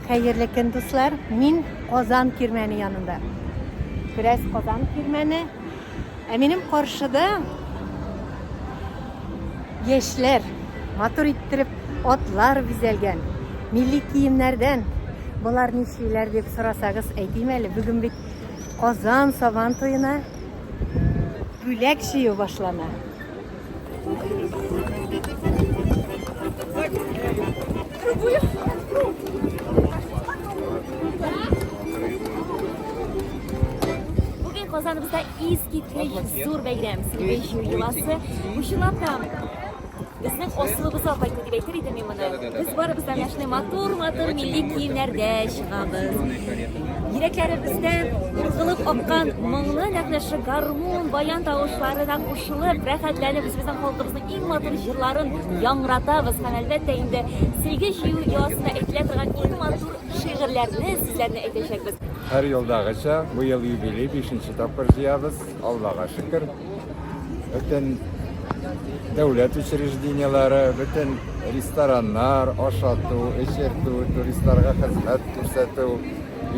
Хәерле көн, дуслар! Мин Казан кирмәне янында. Күрәс Казан кирмәне. Ә минем каршыда яшьләр матур иттереп атлар бизәлгән, милли киемнәрдән. Болар нишлиләр дип сорасагыз, әйтим әле, бүген бит Казан Сабан туена бүләк җыю башлана. Бүген Казаныбызда искиткеч зур бәйрәм, Силбе җыю йоласы. Бу чынлап та безнең асылыбызга кайту дип әйтер идем мин моны. Без барыбыз да менә шундый матур-матур милли киемнәрдә чыгабыз. Йөрәкләребездә ургылып аккан моңны нәкъ менә шушы гармун, баян тавышларына кушылып, рәхәтләнеп, үзебезнең халкыбызның иң матур җырларын яңгыратабыз һәм, әлбәттә инде, сөлге җыю йоласында әйтелә торган иң матур шигырьләрне, сүзләрне әйтәчәкбез. Һәр елдагыча, бу ел юбилей, бишенче тапкыр җыябыз, Аллага шөкер. Бөтен дәүләт учреждениеләре, бөтен рестораннар, ашату, эчертү, туристларга хезмәт күрсәтү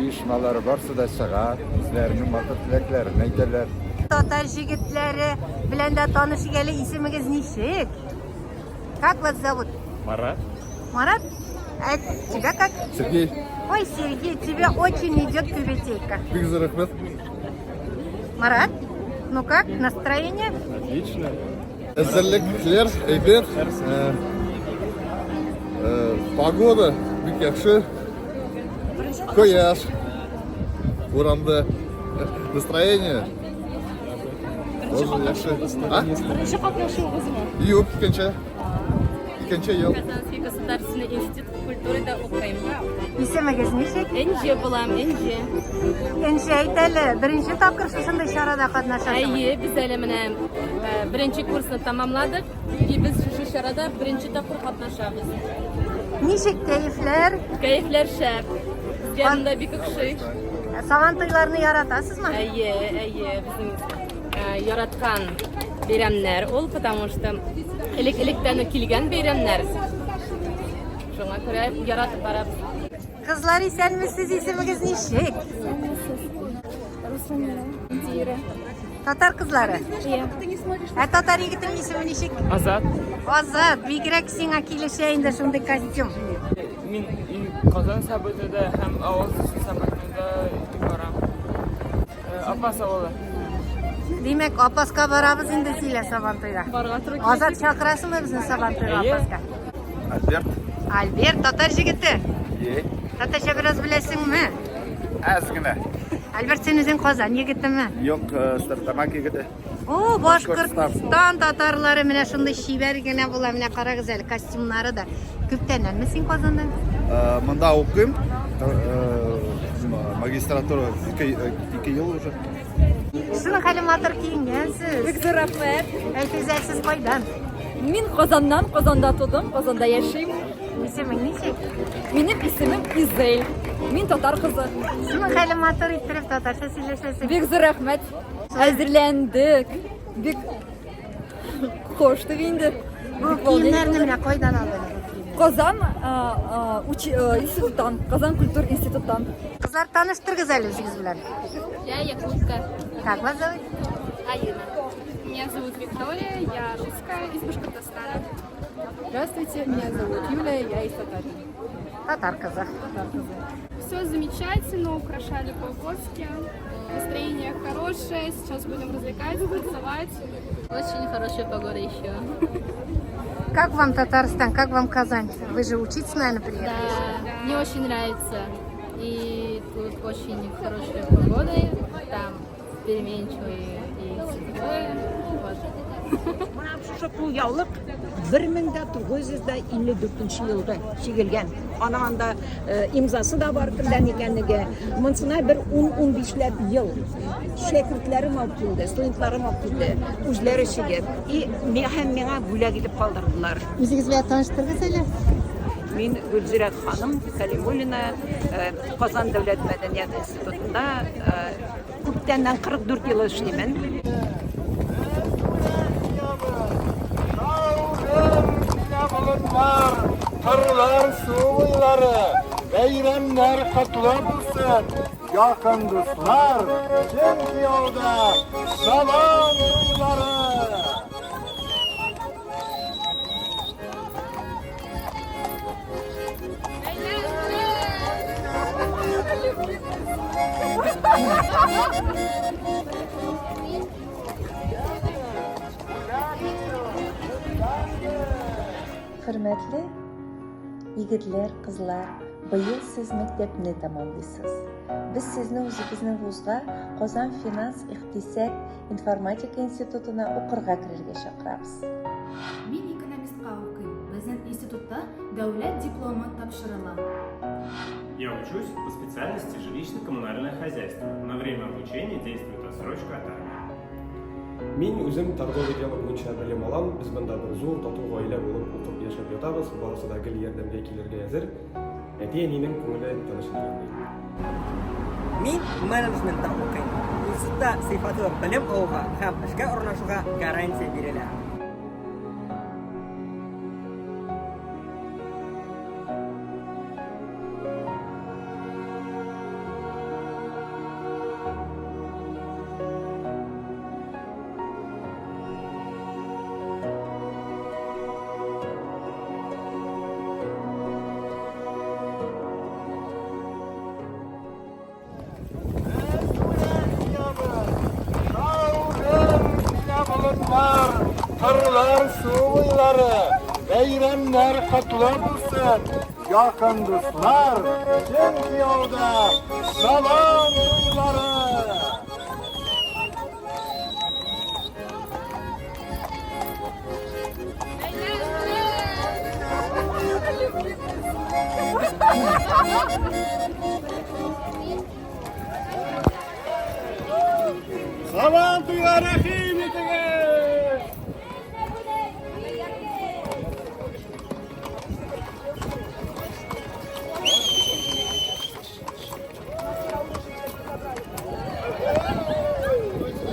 оешмалары барсы да чыга, үзләренең матур теләкләрен әйтәләр. Татар җегетләре белән дә танышыйк әле, исемегез ничек? Как вас зовут? Марат. Марат? А тебя как? Сергей. Ой, Сергей, тебе очень идет тюбетейка. Бик зур рәхмәт. Марат, ну как, настроение? Отлично. Әзерлекләр әйбәт. Э, э, погода бик яхшы. Кояш. Урамда настроение тоже яхшы. А? Беренче катнашуыгызмы? Юк, икенче. Икенче ел. Казанский государственный институт культурада укыйм. Исемегез ничек? Энҗе булам, Энҗе. Энҗе, әйт әле, беренче тапкыр шушындый чарада катнашасың? Әйе, без әле менә э, беренче курсны тамамладык. И без шушы чарада беренче тапкыр катнашабыз. Ничек кәефләр? Кәефләр шәп. Безгә монда бик охшый. Сабан туйларны яратасызмы? Әйе, әйе, безнең э, яраткан бәйрәмнәр ул, потому что элек-электән үк килгән бәйрәмнәр. Шуңа күрә яратып барабыз. Кызлар, исәнмесез, исемегез ничек? Русланина. Индира. Татар кызлары. Иә. Ә татар егетенең исеме ничек? Азат. Азат, бигрәк сиңа килешә инде шундый костюм. Мин Казан Сабытыда һәм авыл Сабытыда барам. Апас авылы. Димәк, Апаска барабыз инде силә Сабантуйга. Барырга туры килә. Азат чакырасыңмы безне Сабантуйга Әйе. Апаска? Альберт. Альберт, татар җегете. Е. Татарча бераз беләсеңме? Әз генә. Альберт, син үзең Казан егетеме? Юк, Стерлитамак егете. О, Башкортстан татарлары менә шундый чибәр генә була. Менә карагыз әле, костюмнары да. Күптәннәнме син Казанда? Э, монда укыйм. Э, магистратура ике ел уже. Шуның хәле матур киенгәнсез. Бик зур рәхмәт. Әйтегез әле, сез кайдан? Мин Казаннан, Казанда тудым, Казанда яшим. Исемең ничек? Минем исемем Изель. Мин татар кызы. Шуның хәле матур иттереп татарча сөйләшәсең. Бик зур рәхмәт. Әзерләндек. Бик коштык инде. Бу киемнәрне менә кайдан алдыгыз? Казан институттан, Казан культур институттан. Кызлар, таныштырыгыз әле үзегез белән. Я якутка. Как вас зовут? Алина. Меня зовут Виктория, я русская из Башкортостана. Здравствуйте, меня зовут Юлия, я из Татарии. Татар кызы. Все замечательно, украшали полгоски. Настроение хорошее, сейчас будем развлекаться, танцевать. Очень хорошая погода еще. Как вам Татарстан, как вам Казань? Вы же учиться, наверное, приехали? Да, мне очень нравится. И тут очень хорошая погода, там переменчивые и все такое. Вот. Менә шушы кулъяулык 1954 елда чигелгән. Аның анда э, имзасы да бар кемдән икәнлеге. Монсына бер 10-15ләп ел. Шәкертләрем алып килде, студентларым алып килде. Үзләре чигеп. И һәм миңа бүләк итеп калдырдылар. Үзегез белән таныштырыгыз әле. Мин Гөлзирә ханым Калимуллина, э, Казан дәүләт мәдәният институтында э, Күптәннән 44 ел эшлимен. Кырлар, су буйлары. Бәйрәмнәр котлы булсын, якын дуслар, чөнки алда Сабан туйлары! Хөрмәтле егетләр, кызлар, быел сез мәктәпне тәмамлыйсыз. Без сезне үзебезнең вузга Казан финанс, икътисад, информатика институтына укырга керергә чакырабыз. Мин экономистка укыйм. Безнең институтта дәүләт дипломы тапшырыла. Я учусь по специальности жилищно-коммунальное хозяйство. На время обучения действует отсрочка от армии. Мин үзем торговый дело буенча белем алам. Без монда бер зур тату гаилә булып укып яшәп ятабыз. Барысы да гел ярдәмгә килергә әзер. Әти-әнинең күңеле тыныч дигәндәй. Мин менеджментта укыйм. Институтта сыйфатлы белем алуга һәм эшкә урнашуга гарантия бирелә. Кырлар, су буйлары, бәйрәмнәр котлы булсын, якын дуслар, чөнки алда Сабан туйлары! Сабан туйга рәхим итегез!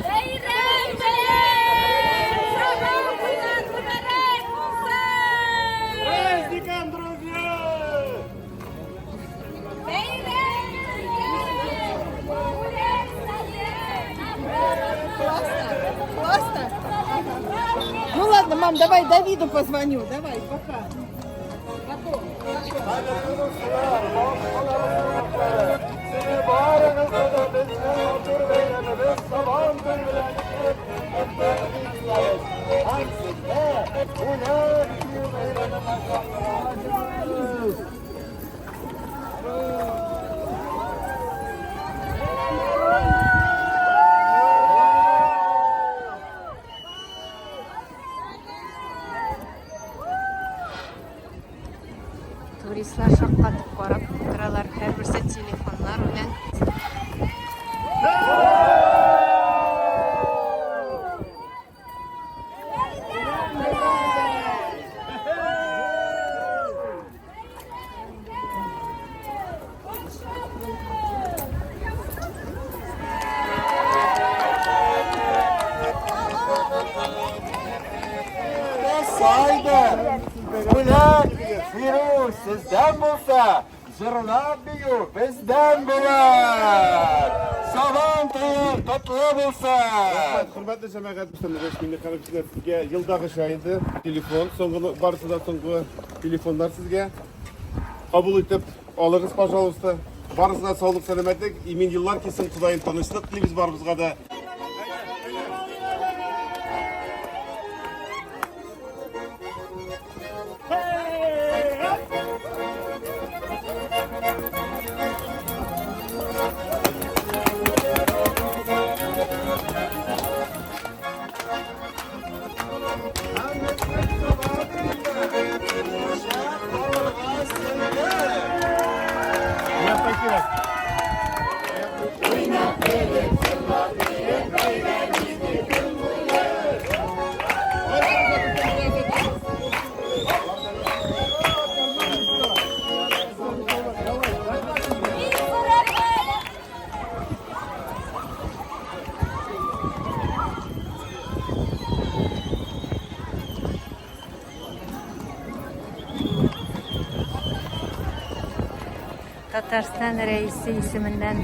Бәйрәм белән! Сабан туйлар мөбарәк булсын! Праздником, друзья! Бәйрәм белән! Бүләк саен! Классно? Классно? Ну ладно, мам, давай Давиду позвоню. Давай, пока. Потом. Sizi barıňyzda da bizniň matur bäýremimiz Saban toý bilen gutlap isläris. Hem sizde hünär ýyly bäýremi başlandyryp. Туристлар шаккатып карап торалар, һәрберсе телефоннар белән. Сайдыр, бүләк бирү сездән булса, җырлап бию бездән булыр. Сабан туе котлы булсын! Рәхмәт, хөрмәтле җәмәгать, Рөстәм Нургали Миңнеханов сезгә елдагыча инде телефон, соңгы барысы да соңгы телефоннар сезгә. Кабул итеп алыгыз, пожалуйста. Барысына саулык, сәламәтлек, имин еллар килсен, Ходаем тынычлык телибез барыбызга да. Татарстан Рәисе исеменнән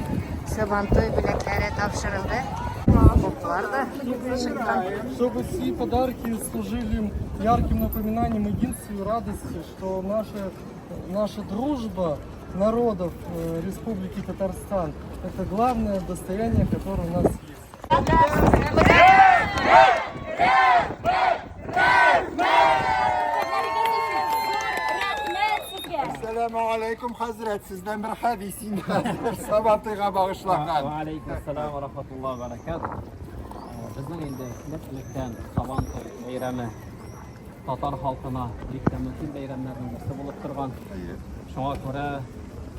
Сабантуй бүләкләре тапшырылды. Поплар да чыккан. Чтобы все подарки служили ярким напоминанием единству и радости, что наша, наша дружба народов э, Республики Татарстан – это главное достояние, которое у нас есть. Әссәламу алейкум, хәзрәт, сездән бер хәдис инде хәзер Сабантуйга багышланган. Ва алейкум ассалам ва рахматуллаһи ва баракатуһ. Безнең инде элек-электән Сабантуй бәйрәме татар халкына бик тә мөһим бәйрәмнәрнең берсе булып торган. Шуңа күрә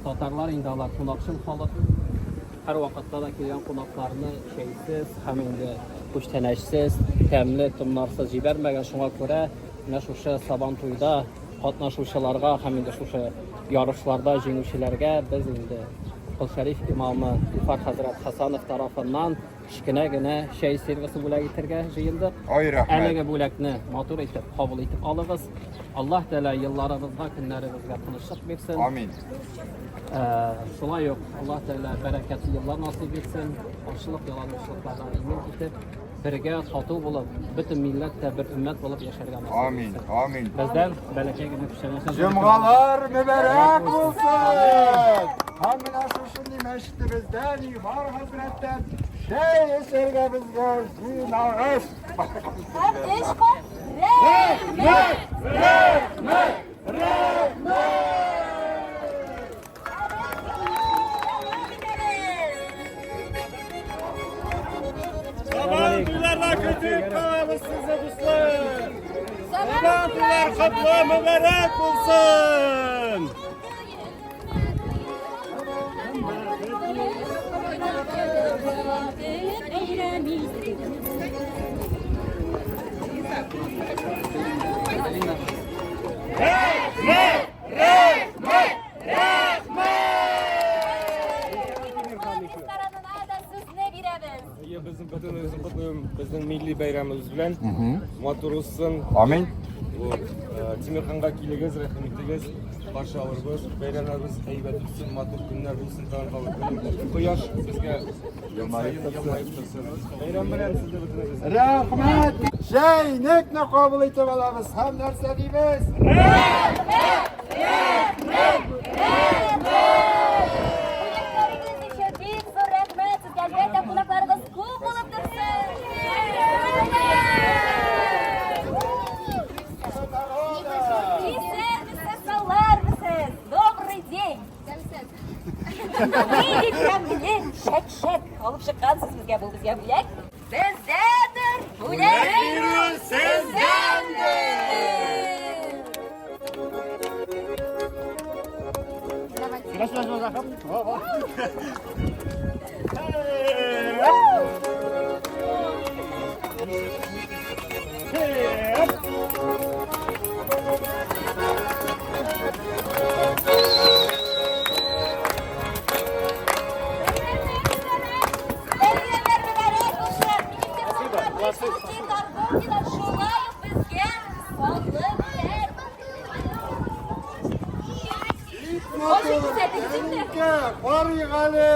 татарлар инде алар кунакчыл халык. Һәрвакытта да килгән кунакларны чәйсез һәм инде күчтәнәчсез, тәмле томнарсыз җибәрмәгән. Шуңа күрә менә шушы Сабантуйда катнашучыларга һәм инде шушы ярышларда җиңүчеләргә без инде Кол Шәриф имамы Илфар хәзрәт Хәсәнов тарафыннан кечкенә генә чәй сервисы бүләк итәргә җыендык. Ай, рәхмәт. Әлеге бүләкне матур итеп кабул итеп алыгыз. Аллаһ Тәгалә елларыбызга, көннәребезгә тынычлык бирсен. Амин. Шулай ук Аллаһ Тәгалә бәрәкәтле еллар насыйп итсен, ачлык, ялангачлыклардан имин итеп, бергә тату булып, бөтен милләт тә бер өммәт булып яшәргә насыйп Амин, итсен. амин. Бездән бәләкәй генә күчтәнәч. Җомгалар мөбарәк булсын! Һәм менә шушындый мәчетебездән Илфар хәзрәттән чәй эчәргә безгә җыйнагыз. Һәм өч кат рәхмәт! Рәхмәт! Рәхмәт! Сабантуйларда көтеп калабыз сезне, дуслар! Сабантуйлар котлы мөбарәк булсын! Рәхмәт! Рәхмәт! Рәхмәт! Ресторанына да сүзне бирәбез. Әйе, безнең бөтенебезне котлыйм безнең милли бәйрәмебез белән. Матур узсын. Амин. Вот. Э, Тимерханга килегез, рәхим итегез. Каршы алырбыз. Бәйрәмнәребез әйбәт үтсен, матур көннәр булсын тагын калыр. Кояш безгә Елмаеп торсын. Бәйрәм белән сезне бөтенебезне. Рәхмәт! Чәйнекне кабул итеп алабыз һәм нәрсә дибез? Рәхмәт! Рәхмәт! Рәхмәт! Бүләкләрегез өчен бик зур рәхмәт сезгә. Әлбәттә, кунакларыгыз күп булып торсын. Исәнмесез, саулармысыз? Добрый день! Нинди тәмле чәк-чәк алып чыккансыз безгә, бу безгә бүләк. Бездәдер бүләк бирү сездәндер! Карыйк әле.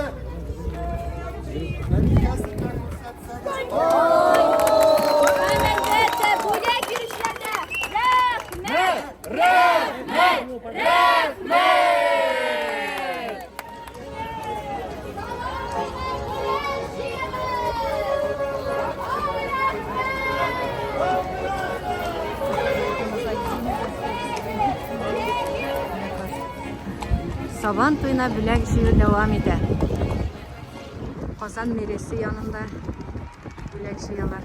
Әлбәттә, бүләк бирүчеләргә рәхмәт! Рәхмәт! Рәхмәт! Сабан туена бүләк җыю дәвам итә. Казан мэриясе янында бүләк җыялар.